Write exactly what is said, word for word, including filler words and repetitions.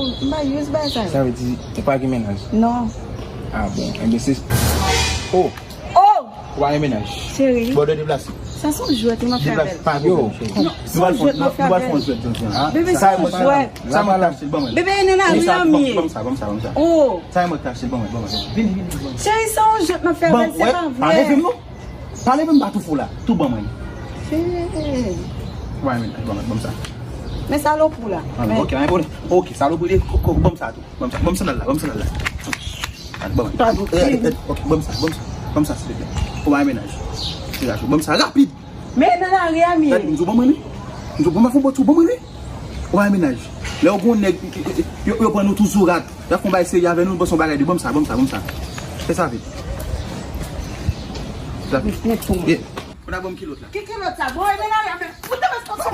M pa jis bay sa yo. Sa vle di ou pa gen mennaj? Non. Ah bon, enben se... Oh! Oh! Ou pa gen mennaj? Cheri. Bon, de deplase. Sa se yon jwèt wi m ap fè avè l. Yo. Non, se yon jwèt m ap fè avè l. Jodi an. Bebe, se yon jwèt. Sa mwen k achte l, ban mwen. Bebe, e nan lari a m ye. Ban m sa, ban m sa, ban m sa. Oh! Sa mwen k achte l, ban mwen, ban mwen. Vini, vini, vini. Cheri, se yon jwèt m ap fè avè l, se pa vre. Pa leve m non. Pa leve m, m pa tou fou la. Tou ban mwen. Cheri. Ou pa gen mennaj, ban mwen, ban m sa. Men salopri la. Ok, pa gen pwoblèm. Ok, salopri de koko, ban m sa tou. Ban m sa, ban m sandal la, ban m sandal la. Ban m. Ok, ban m sa, ban m sa. Ban m sa, silvouplè. Ou pa gen mennaj. Ban m sa rapid. Men nan lari a m ye. M di w ban mwen li. M di w ban mwen fon bòt ou, ban mwen li. Ou pa gen mennaj. Lè yo gon nèg, yo, yo pran nou tou sou rat. Y ap fè yon bagay serye avè nou, nou panse yon bagay de ban m sa, ban m sa, ban m sa. Fè sa vit. Fè sa vit. Yeah. Ou nan ban m kilòt la. Ki kilòt sa? Bon, e nan lari a men. Ou te mèt konsa.